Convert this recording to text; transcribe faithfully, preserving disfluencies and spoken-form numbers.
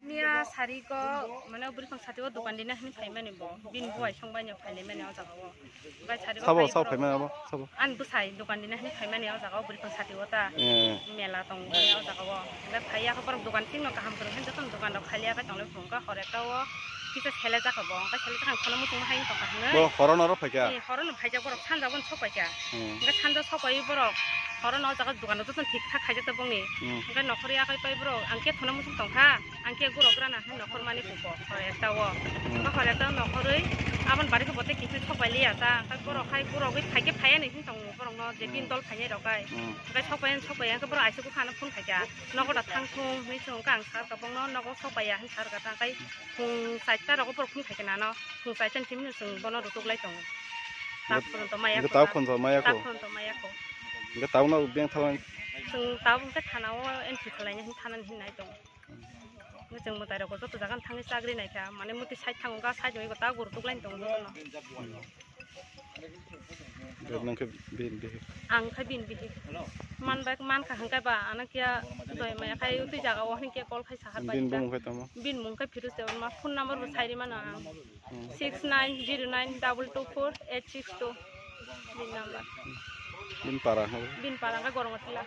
Niya sari ko, mane, bwrwi phang sati o dukan dina hini phaimani bo. Bini buai song bai no phaimani o jaga o. Okai sari o Sabo, kai sabo borok. Phaimani abo, sabo. Ani bwsai dukan dina hini phaimani o jaga o, bwrwi phang sati o ta. Eh. Mela tong o jaga o. Okai phaiya khe borok dukan sing no kaham kwrwng khe jotono dukan rok khaliya bai tong lai phuru. Okai hor ekta o kisa sele jakha bo. Okai sele jakha kheno muchung hai tong kha hwnwi. Bo horo noro phaikha? Eh, horo no phaijak borok sanja o sok paikha. Hmm. Okai sanja sok pai borok horo no o jaga dukan rok jotono thik thak khaijak ta bongni. Hmm. Okai nokhor ya kai pai borok ang khe thona muchung tong kha. Ang khe gurok rana hai nokhor mani kuko hor ekta o. Hmm. Okai hor ekta nokhorwi aboni bari khe bote kiphil sok pai liya ta. Okai borok hai gurogwi phai khe phaiya ni hin tong borok no je Hmm. bin dol phainai rok kai. Hmm. Okai sok pai sok pai ang khe borok aisuk kha no phone khaikha. Nogo da thang thung hinwi chwng kha ang sar kha bongno nogo sok paiya hin sar kha ta. Okai phung chaita rogo borok phone khaikha nano. Phung chaita ni simi chwng bono rutuk lai tongo. Tak Hwnkhe phurun to maya hwnkhe ko tau ta. Khonsa maya ko. Tak phurun to maya ko. Hwnkhe tau no beng thalai. Chwng tau hwnkhe thana o entry khalai hin thana ni hin nai tongo. Hwnkhe chwng mwtai rok joto jaga thangwi chagri naikha, mane mwtwi side thango, ga side bai ta guru tuklaini tongo jotono. Bebak nang khe bin bihik. Ang khe bin bihik. Man bai mankha hwnkhe ba, ano kiya doi maya khai utwi jaga o hwnkhe call khai sahar bai. Bin bumung khai tamo? Bin mung khe Firuz Debbarma, phone number bo sai ri mano ang. Hmm. Six nine zero nine double two four eight six two. Bin number. Bin para habo? Bin para khe Gorongotla.